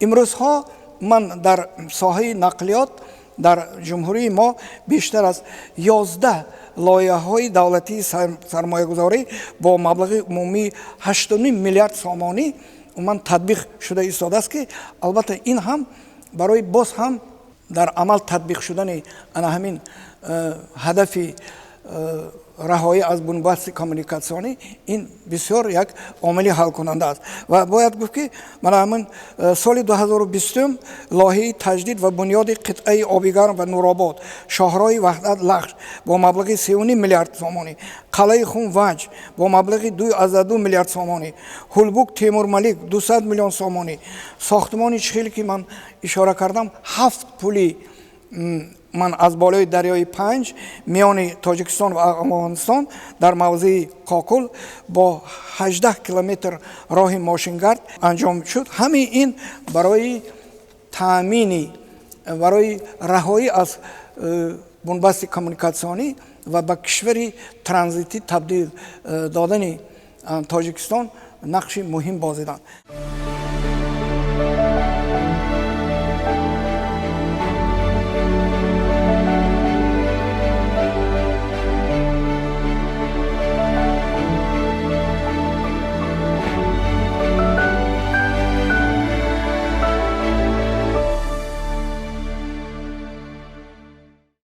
Имрӯзҳо ман дар соҳаи нақлиёт дар ҷумҳурии мо бештар аз 11 лоиҳаҳои давлатии сармоягузорӣ бо маблағи умумии 8,5 миллиард сомонӣ умуман татбиқ шуда истодааст, ки албатта ин ҳам барои боз ҳам дар амал татбиқ шудани ана ҳамин ҳадафи раҳоӣ аз бунбасти коммуникатсионӣ ин бисёр як омили ҳалкунанда аст. Ва бояд гуфт, ки мана ҳамин соли 2020 лоиҳаи таҷдид ва бунёди қитъаи Обигарм ва Нуробод, шоҳроҳи Ваҳдат Лахш бо маблағи 3,5 миллиард сомонӣ, Қалъаи Хум Ванҷ бо маблағи 2,2 миллиард сомонӣ, Ҳулбук Темурмалик 200 миллион сомонӣ, сохтмони чихеле ки ман ишора кардам, ҳафт пули ман аз болои дарёи Панҷ миёни Тоҷикистон ва Афғонистон дар мавзеи Қокул бо 18 километр роҳи мошингард анҷом шуд. Ҳамаи ин барои таъмини, барои раҳоӣ аз бунбасти коммуникатсионӣ ва ба кишвари транзитӣ табдил додани Тоҷикистон нақши муҳим бозиданд.